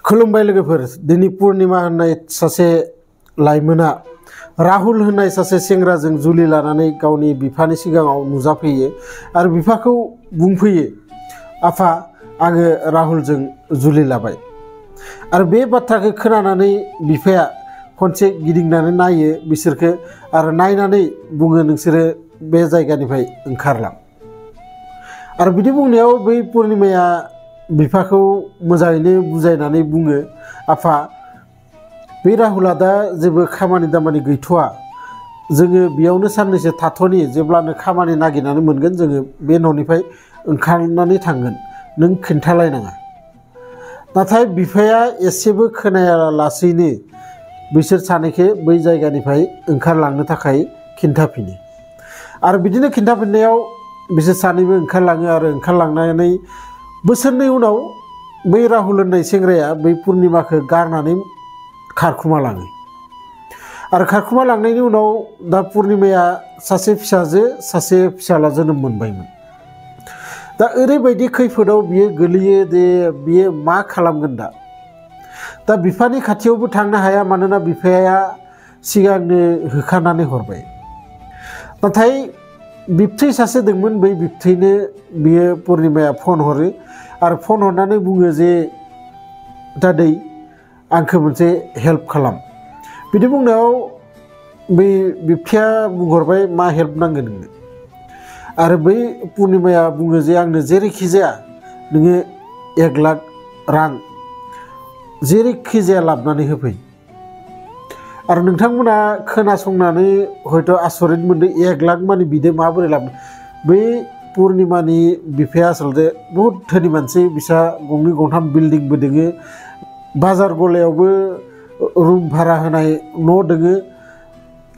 खुलुमबाय लोगोफोर दिनै पुर्णिमा होननाय सासे लाइमोना राहुल होननाय सासे सेंग्राजों जुलि लानानै गावनि बिफानि सिगाङाव नुजाफैयो आरो बिफाखौ बुंफैयो आफा आङो राहुलजों जुलि लाबाय आरो बे बाथ्राखौ खोनानानै बिफाया खनसे गिदिंनानै नायो बिसोरखौ आरो नायनानै बुङो नोंसोरो बे जायगानिफ्राय ओंखारलां आरो बिदि बुंनायाव बै पुर्णिमाया बिफाखौ मोजाङैनो बुजायनानै बुङो आफा बे राहुला दा जेबो खामानि दामानि गैथ'आ जोङो बेयावनो साननैसो थाथ'नि जेब्लानो खामानि नागिरनानै मोनगोन जोङो बे न'निफ्राय ओंखारनानै थांगोन नों खिन्थालायनाङा नाथाय बिफाया एसेबो खोनायालासैनो बिसोर सानैखौ बै जायगानिफ्राय ओंखारलांनो थाखाय खिन्थाफिनो आरो बिदिनो खिन्थाफिननायाव बिसोर सानैबो ओंखारलाङो आरो ओंखारलांनानै बोसोरनै उनाव बै राहुल होननाय सेंग्राया बै पुर्णिमाखौ गारनानै खारखुमा लाङो आरो खारखुमा लांनायनि उनाव दा पुर्णिमाया सासे फिसाजो सासे फिसाला जोनोम मोनबायमोन दा ओरैबायदि खैफोदाव बियो गोलैयो जे बियो मा खालामगोन दा बिफानि खाथियावबो थांनो हाया मानोना बिफाया सिगांनो होखानानै हरबाय नाथाय बिबथै सासे दंमोन बै बिबथैनो बियो पुर्णिमाया फन हरो आरो फन हरनानै बुङो जे दादै आंखौ मोनसे हेल्प खालाम बिदि बुंनायाव बै बिबथैया बुंहरबाय मा हेल्प नांगोन नोंनो आरो बै पुर्णिमाया बुङो जे आंनो जेरैखि जाया नोङो 1 लाख रां जेरैखि जाया लाबोनानै होफै आरो नोंथांमोना खोनासंनानै हयथ' आसरित मोनदों 1 लाख माने बिदो माबोरै लाबोनो बै पुर्णिमानि बिफाया आसलते बहुत धोनि मानसि बिसा गंनै गंथाम बिल्डिंबो दोङो बाजार गलायावबो रुम भारा होनाय न' दोङो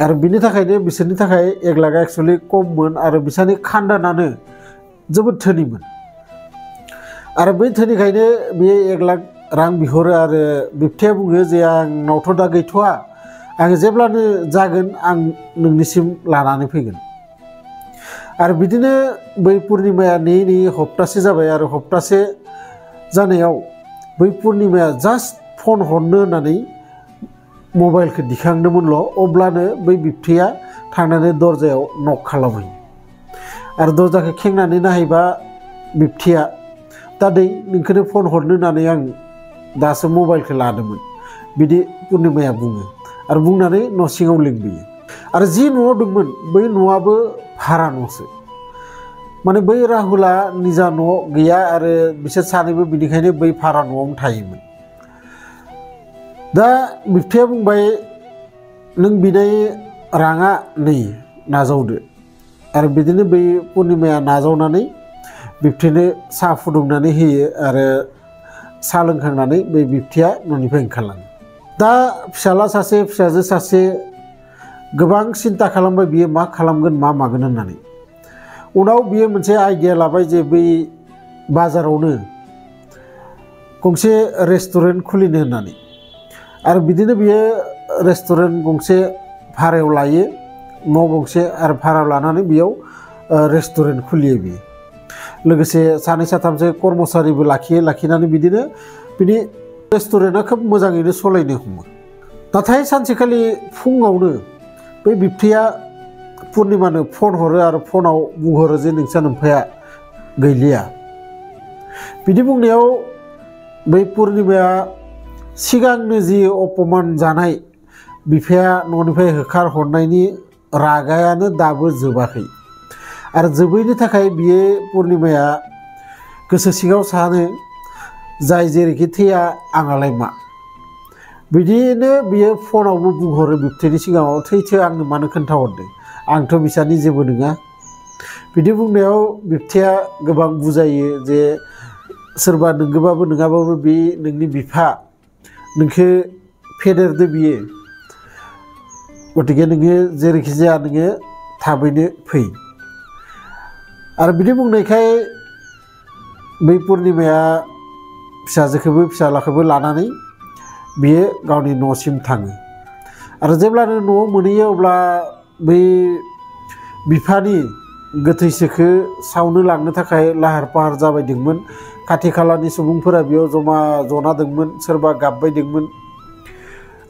आरो बिनि थाखायनो बिसोरनि थाखाय 1 लाखआ एक्चुअलि खममोन आरो बिसोरनि खानदानानो जोबोद धोनिमोन आरो बै धोनिखायनो बे 1 लाख रां बिहरो आरो बिबथैया बुङो जे आंनावथ' दा गैथ'आ आङो जेब्लानो जागोन आं नोंनिसिम लानानै फैगोन आरो बिदिनो बै पुर्णिमाया नेयै हप्तासे जाबाय आरो हप्तासे जानायाव बै पुर्णिमाया जास्ट फन हरनो होननानै मबाइलखौ दिखांदोंमोनल' अब्लानो बै बिबथैया थांनानै दरजायाव नक खालामहैयो आरो दरजाखौ खेंनानै नायहैबा बिबथैया दादै नोंखौनो फन हरनो होननानै आं दासो मबाइलखौ लादोंमोन बिदि पुर्णिमाया बुङो आरो बुंनानै न' सिङाव लिंबोयो आरो जि न'आव दंमोन बै न'आबो भारा न'सो माने बै राहुला निजा न' गैया आरो बिसोर सानैबो बिनिखायनो बै भारा न'आवनो थायोमोन दा बिबथैया बुंबाय नों बिनाय राङा नै नाजावदो आरो बिदिनो बै पुर्णिमाया नाजावनानै बिबथैनो साहा फुदुंनानै होयो आरो साहा लोंखांनानै बै बिबथैया न'निफ्राय ओंखारलाङो दा फिसाला सासे फिसाजो सासे गोबां सिन्था खालामबाय बियो मा खालामगोन मा मागोन होननानै उनाव बियो मोनसे आइडिया लाबाय जे बै बाजारावनो गंसे रेस्टुरेन्ट खुलिनो होननानै आरो बिदिनो बियो रेस्टुरेन्ट गंसे भारायाव लायो न' गंसे आरो भारायाव लानानै बेयाव रेस्टुरेन्ट खुलियो बियो लोगोसे सानै साथामसो कर्मचारिबो लाखिनानै बिदिनो बिनि रेस्टुरेन्टआ खोब मोजाङैनो सलायनो हमो नाथाय सानसेखालि फुङावनो बै बिबथैया पुर्णिमानो फन हरो आरो फनाव बुंहरो जे नोंसा नोम्फाया गैलिया बिदि बुंनायाव बै पुर्णिमाया सिगांनो जि अपमान जानाय बिफाया न'निफ्राय होखारहरनायनि रागायानो दाबो जोबाखै आरो जोबैनि थाखाय बियो पुर्णिमाया गोसो सिङाव सानो जाय जेरैखि थैया आंहालाय मा बिदिनो बियो फनावबो बुंहरो बिबथैनि सिगाङाव थैथो आंनो मानो खोन्थाहरदों आंथ' बिसानि जेबो नङा बिदि बुंनायाव बिबथैया गोबां बुजायो जे सोरबा नोंगोबाबो नङाबाबो बे नोंनि बिफा नोंखौ फेदेरदो बियो गतिके नोङो जेरैखि जाया नोङो थाबैनो फै आरो बिदि बुंनायखाय बै पुर्णिमाया फिसाजोखौबो फिसालाखौबो लानानै बियो गावनि न'सिम थाङो आरो जेब्लानो न'आव मोनहैयो अब्ला बै बिफानि गोथैसोखौ सावनो लांनो थाखाय लाहार फाहार जाबायदोंमोन खाथि खालानि सुबुंफोरा बेयाव जमा जना दंमोन, सोरबा गाबबाय दंमोन।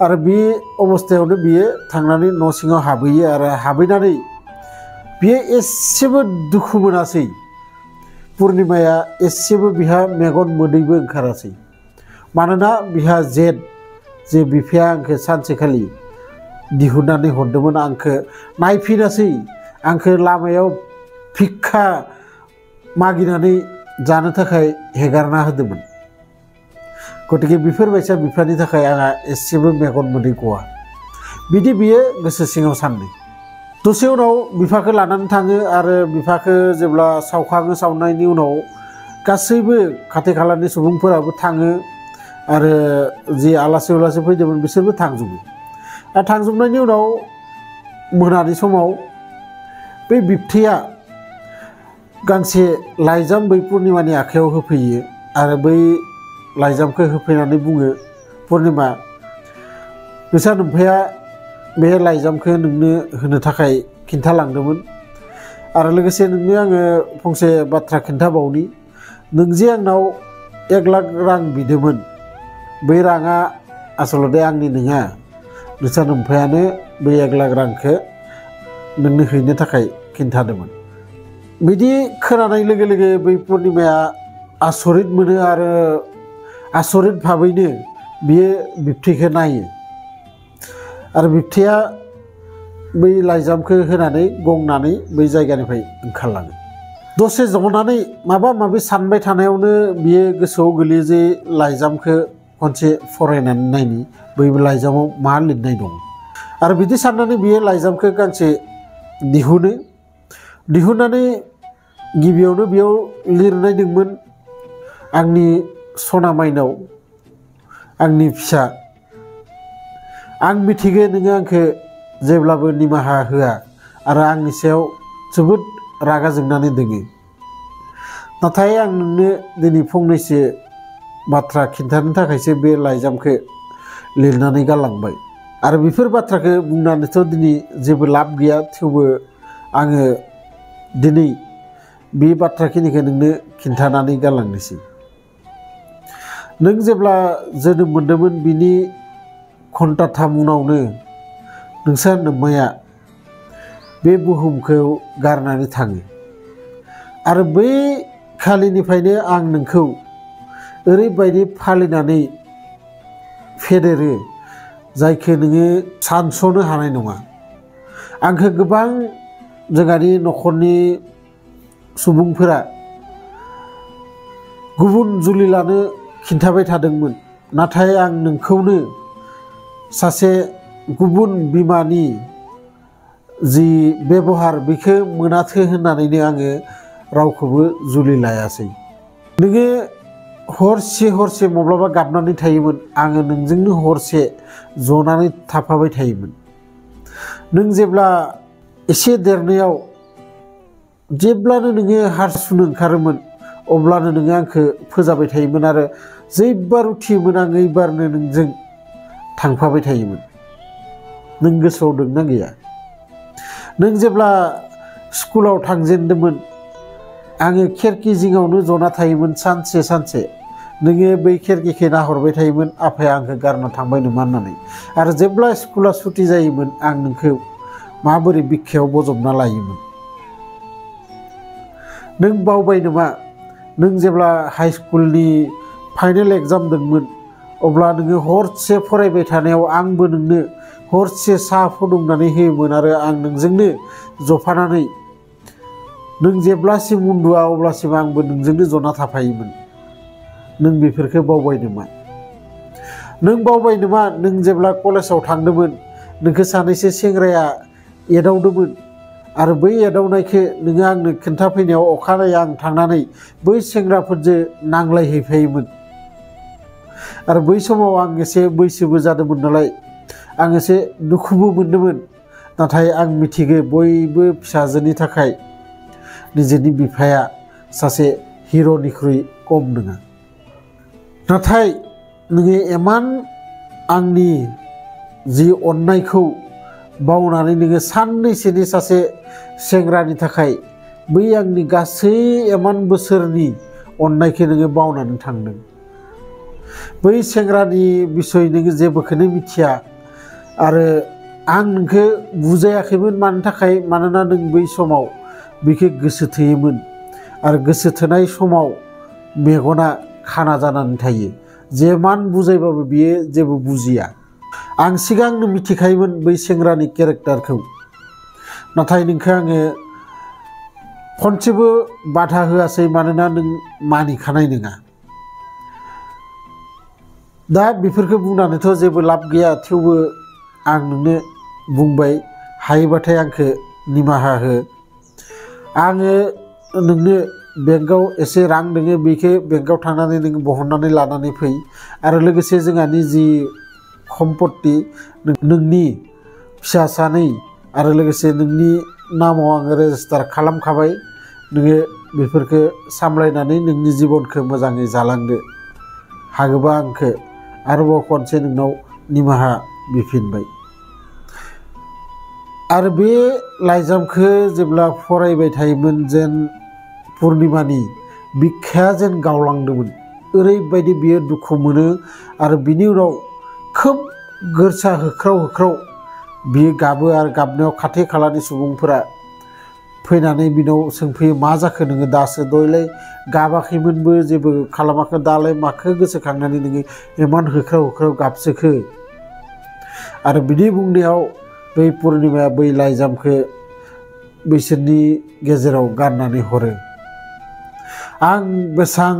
आरो बे अबस्थायावनो बियो थांनानै न' सिङाव हाबहैयो आरो हाबहैनानै बियो एसेबो दुखु मोनासै। पुर्निमाया एसेबो बिहा मेगन मोदैबो ओंखारासै। मानोना बिहा जेद जे बिफाया आंखौ सानसेखालि दिहुननानै हरदोंमोन, आंखौ नायफिनासै, आंखौ लामायाव भिक्षा मागिनानै जानो थाखाय हेगारना होदोंमोन। गतिके बेफोरबायसा बिफानि थाखाय आंहा एसेबो मेगन मोदै गवा। बिदि बियो गोसो सिङाव सानदों। दसे उनाव बिफाखौ लानानै थाङो आरो बिफाखौ जेब्ला सावखाङो, सावनायनि उनाव गासैबो खाथि खालानि सुबुंफोराबो थाङो आरो जि आलासि उलासि फैदोंमोन बिसोरबो थांजोबो। आरो थांजोबनायनि उनाव मोनानि समाव बै बिबथैया गांसे लाइजाम बै पुर्निमानि आखायाव होफैयो आरो बै लाइजामखौ होफैनानै बुङो, पुर्निमा, नोंसा नोम्फाया बे लाइजामखौ नोंनो होनो थाखाय खिन्थालांदोंमोन आरो लोगोसे नोंनो आङो फंसे बाथ्रा खिन्थाबावनि। नों जे आंनाव 1 लाख रां बिदोंमोन, बै राङा आसलते आंनि नङा, नोंसा नोम्फायानो बै 1 लाख रांखौ नोंनो हैनो थाखाय खिन्थादोंमोन। बिदि खोनानाय लोगो लोगो बै पुर्निमाया आसरित मोनो आरो आसरित भाबैनो बियो बिबथैखौ नायो आरो बिबथैया बै लाइजामखौ होनानै गंनानै बै जायगानिफ्राय ओंखारलाङो। दसे जनानै माबा माबि सानबाय थानायावनो बियो गोसोआव गोलैयो जे लाइजामखौ खनसे फरायनानै नायनि, बै लाइजामाव मा लिरनाय दं। आरो बिदि साननानै बियो लाइजामखौ गांसे दिहुननानै गिबियावनो बेयाव लिरनाय दंमोन, आंनि सना माइनाव, आंनि फिसा, आं मिथिगो नोङो आंखौ जेब्लाबो निमाहा होआ आरो आंनि सायाव जोबोद रागा जोंनानै दोङो। नाथाय आं नोंनो दिनै फंनैसो बाथ्रा खिन्थानो थाखायसो बे लाइजामखौ लिरनानै गालांबाय आरो बेफोर बाथ्राखौ बुंनानैथ' दिनै जेबो लाब गैया, थेवबो आङो दिनै बे बाथ्राखिनिखौ नोंनो खिन्थानानै गालांनोसै। नों जेब्ला जोनोम मोन्दोंमोन बिनि घन्टाथाम उनावनो नोंसा नोम्माया बे बुहुमखौ गारनानै थाङो आरो बै खालिनिफ्रायनो आं नोंखौ ओरैबायदि फालिनानै फेदेरो जायखौ नोङो सानस'नो हानाय नङा। आंखौ गोबां जोंहानि न'खरनि सुबुंफोरा गुबुन जुलि लानो खिन्थाबाय थादोंमोन, नाथाय आं नोंखौनो सासे गुबुन बिमानि जि बेबहार बेखौ मोनाथो होननानैनो आङो रावखौबो जुलि लायासै। नोङो हरसे हरसे माब्लाबा गाबनानै थायोमोन, आङो नोंजोंनो हरसे जनानै थाफाबाय थायोमोन। नों जेब्ला एसे देरनायाव जेब्लानो नोङो हासुनो ओंखारोमोन अब्लानो नोङो आंखौ फोजाबाय थायोमोन आरो जैबार उथियोमोन आं ओइबारनो नोंजों थांफाबाय थायोमोन। नों गोसोआव दंना गैया? नों जेब्ला स्कुलाव थांजेनदोंमोन आङो खेरखि जिङावनो जना थायोमोन सानसे सानसे, नोङो बै खेरखिखौ नाहरबाय थायोमोन आफाया आंखौ गारना थांबाय नामा होननानै। आरो जेब्ला स्कुला सुटि जायोमोन आं नोंखौ माबोरै बिखायाव बजबना लायोमोन। नों बावबाय नामा नों जेब्ला हाइ स्कुलनि फाइनेल एग्जाम दंमोन अब्ला नोङो हरसे फरायबाय थानायाव आंबो नोंनो हरसे साहा फुदुंनानै होयोमोन आरो आं नोंजोंनो जफानानै नों जेब्लासिम उन्दुआ अब्लासिम आंबो नोंजोंनो जना थाफायोमोन। नों बेफोरखौ बावबाय नामा? नों बावबाय नामा नों जेब्ला कलेजाव थांदोंमोन नोंखौ सानैसो सेंग्राया एदावदोंमोन आरो बै एदावनायखौ नोङो आंनो खिन्थाफैनायाव अखानायै आं थांनानै बै सेंग्राफोरजों नांलायहैफायोमोन। आरो बै समाव आं एसे बैसोबो जादोंमोन नालाय आं एसे दुखुबो मोनदोंमोन, नाथाय आं मिथिगौ बयबो फिसाजोनि थाखाय निजेनि बिफाया सासे हिर'निख्रुइ खम नङा। नाथाय नोङो इमान आंनि जि अननायखौ बावनानै नोङो साननैसोनि सासे सेंग्रानि थाखाय बै आंनि गासै इमान बोसोरनि अननायखौ नोङो बावनानै थांदों बै सेंग्रानि बिसय नोङो जेबोखौनो मिथिया आरो आं नोंखौ बुजायाखैमोन मानो थाखाय मानोना नों बै समाव बेखौ गोसो थोयोमोन आरो गोसो थोनाय समाव मेगना खाना जानानै थायो जेमान बुजायबाबो बियो जेबो बुजिया आं सिगांनो मिथिखायोमोन बै सेंग्रानि केरेक्टारखौ नाथाय नोंखौ आङो खनसेबो बाधा होआसै मानोना नों मानिखानाय नङा दा बेफोरखौ बुंनानैथ' जेबो लाब गैया थेवबो आं नोंनो बुंबाय हायोबाथाय आंखौ निमाहा हो आङो नोंनो बेंकआव एसे रां दोङो बेखौ बेंकआव थांनानै नों बहननानै लानानै फै आरो लोगोसे जोंहानि जि सम्पत्ति नोंनि फिसा सानै आरो लोगोसे नोंनि नामाव आङो रेजिस्टार खालामखाबाय नोङो बेफोरखौ सामलायनानै नोंनि जिबनखौ मोजाङै जालांदो हागोबा आंखौ आरोबाव खनसे नोंनाव निमाहा बिफिनबाय आरो बे लाइजामखौ जेब्ला फरायबाय थायोमोन जेन पुर्निमानि बिखाया जेन गावलांदोंमोन ओरैबायदि बियो दुखु मोनो आरो बिनि उनाव खोब गोरसा होख्राव होख्राव बियो गाबो आरो गाबनायाव खाथि खालानि सुबुंफोरा फैनानै बिनाव सोंफैयो मा जाखो नोङो दासो दयलाय गाबाखैमोनबो जेबो खालामाखै दालाय माखौ गोसोखांनानै नोङो इमान होख्राव होख्राव गाबसोखो आरो बिदि बुंनायाव बै पुर्निमाया बै लाइजामखौ बैसोरनि गेजेराव गारनानै हरो आं बेसां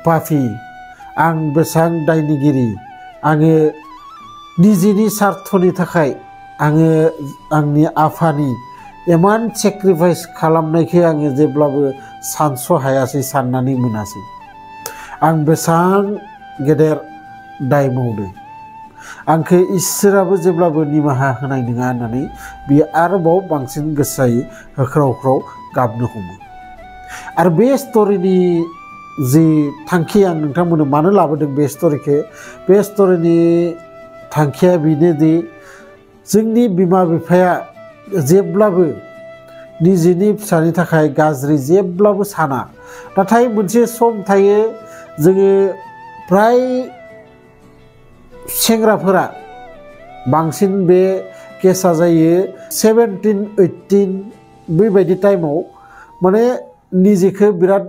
पापि आं बेसां दायनिगिरि आङो निजेनि सार्थनि थाखाय आङो आंनि आफानि इमान सेक्रिफाइस खालामनायखौ आङो जेब्लाबो सानस' हायासै साननानै मोनासै आं बेसां गेदेर दाय मावदों आंखौ इसोराबो जेब्लाबो निमाहा होनाय नङा होननानै बियो आरोबाव बांसिन गोसायै होख्राव होख्राव गाबनो हमो आरो बे स्ट'रिनि जि थांखि आं नोंथांमोननो मानो लाबोदों बे स्ट'रिखौ बे स्ट'रिनि थांखिया बेनोदि जोंनि बिमा बिफाया जेब्लाबो निजेनि फिसानि थाखाय गाज्रि जेब्लाबो साना नाथाय मोनसे सम थायो जोङो प्राय सेंग्राफोरा बांसिन बे केसा जायो 17-18 बेबायदि टाइमाव माने निजेखौ बिराद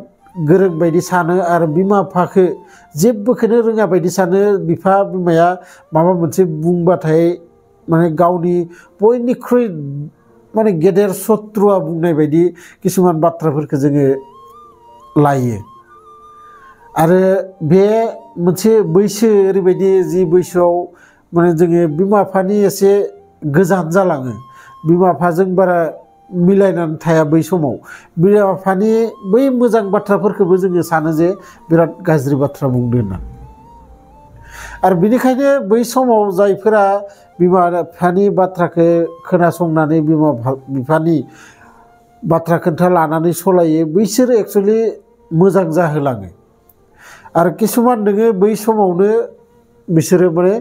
गोरों बायदि सानो आरो बिमा बिफाखौ जेबोखौनो रोङा बायदि सानो बिफा बिमाया माबा मोनसे बुंबाथाय माने गावनि बयनिख्रुइ माने गेदेर शत्रुआ बुंनाय बायदि किसुमान बाथ्राफोरखौ जोङो लायो आरो बे मोनसे बैसो ओरैबायदि जि बैसोआव माने जोङो बिमा बिफानि एसे गोजान जालाङो बिमा बिफाजों बारा मिलायनानै थाया बै समाव बिमा बिफानि बै मोजां बाथ्राफोरखौबो जोङो सानो जे बिराद गाज्रि बाथ्रा बुंदों होनना आरो बेनिखायनो बै समाव जायफोरा बिमा बिफानि बाथ्राखौ खोनासंनानै बिमा बिफानि बाथ्रा खोन्था लानानै सलायो बैसोरो एक्सुवेलि मोजां जाहोलाङो आरो किसुमान नोङो बै समावनो बिसोरो माने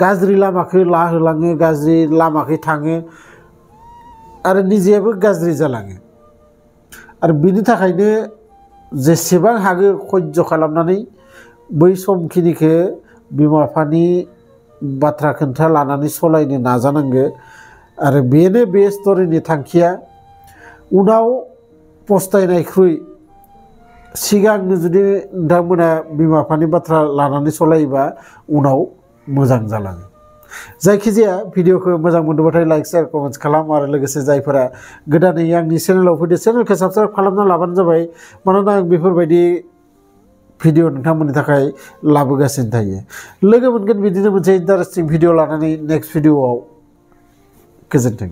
गाज्रि लामाखौ लाहोलाङो गाज्रि लामाखै थाङो आरो निजेयाबो गाज्रि जालाङो आरो बिनि थाखायनो जेसेबां हागो खयज खालामनानै बै समखिनिखौ बिमा बिफानि बाथ्रा खोन्था लानानै सलायनो नाजानांगो आरो बेनो बे स्ट'रिनि थांखिया उनाव पस्थायनायख्रुइ सिगांनो जुदि नोंथांमोना बिमा बिफानि बाथ्रा लानानै सलायोबा उनाव मोजां जालाङो जायखिजाया भिडिअखौ मोजां मोनदोंबाथाय लाइक शेयार कमेन्ट्स खालाम आरो लोगोसे जायफोरा गोदानै आंनि चेनेलाव फैदो चेनेलखौ साबस्क्राइब खालामना लाबानो जाबाय मानोना आं बेफोरबायदि भिडिअ नोंथांमोननि थाखाय लाबोगासिनो थायो लोगो मोनगोन बिदिनो मोनसे इन्टारेस्टिं भिडिअ लानानै नेक्स्ट भिडिअआव गोजोन्थों।